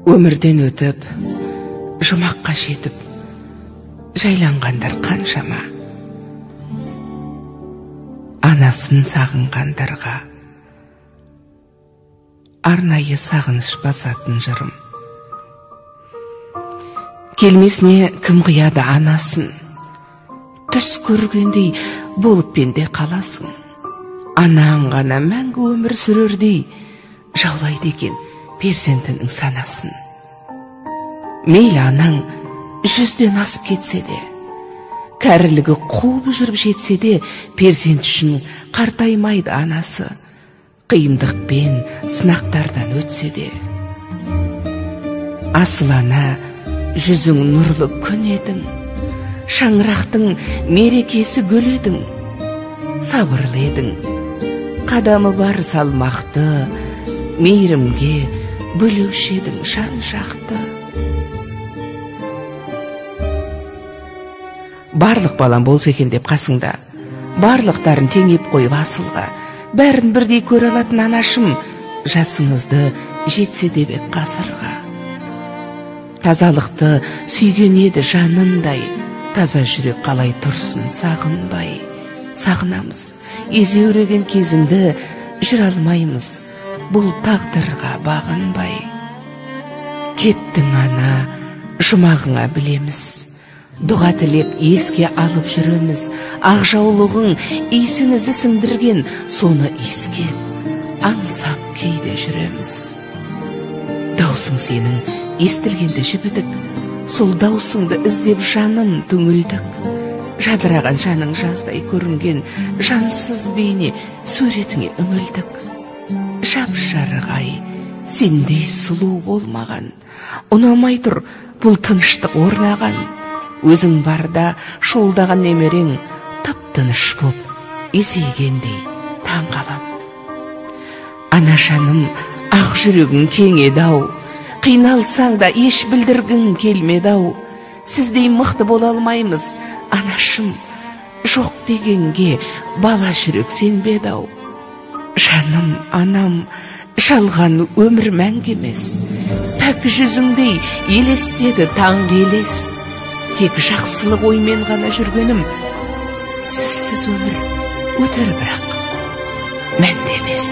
Өмірден өтіп, жұмаққа жетіп, жайланғандар қаншама. Анасын сағынғандарға арнайы сағыныш басатын жырым. Келмесіне кім қияды анасын, түс көргендей болып пенде қаласың. Анаң ғана мәңгі өмір сүрердей жаулайды екен перзентінің санасын. Мейлі анаң 100-ден асып кетсе де, кәрілігі қуып жүріп жетсе де, перзент үшін қартаймайды анасы, қиындықпен сынақтардан өтсе де. Асыл ана, жүзің нұрлы күн едің, шаңырақтың мерекесі гүл едің, сабырлы едің, қадамы бар салмақты, мейірімге бөлеуші едің жан жақты. Барлық балам болса екен деп қасыңда, барлықтарын теңеп қойып асылға, бәрін бірдей көре алатын анашым, жасыңызды жетсе деп ғасырға. Тазалықты сүйген еді жанындай, таза жүрек қалай тұрсын сағынбай. Сағынамыз, езеуреген кезіңді жүре алмаймыз, бұл тағдырға бағынбай. Кеттің ана, жұмағыңа білеміз, дұға тілеп еске алып жүреміз. Ақ жаулығың иісіңізді сіңдірген, соны иіскеп, аңсап кейде жүреміз. Даусың сенің естілгенде жібідік, сол даусыңды іздеп жаным түңілдік. Жадыраған жаның жаздай көрінген, жансыз бейне суретіңе үңілдік. Жап-жарық ай, сендей сұлу болмаған, ұнамай тұр бұл тыныштық орнаған. Өзің барда шуылдаған немерең тып-тыныш боп есейгендей таң қалам. Анашаным, ақ жүрегің кең еді-ау, қиналсаң да еш білдіргің келмеді-ау. Сіздей мықты бола алмаймыз, анашым, жоқ дегенге бала жүрек сенбеді-ау. Жаным, анам, жалған өмір мәңгі емес, пәк жүзіңдей елестеді таңғы елес. Тек жақсылық оймен ғана жүргенім, сізсіз өмір өтер бірақ мәнді емес.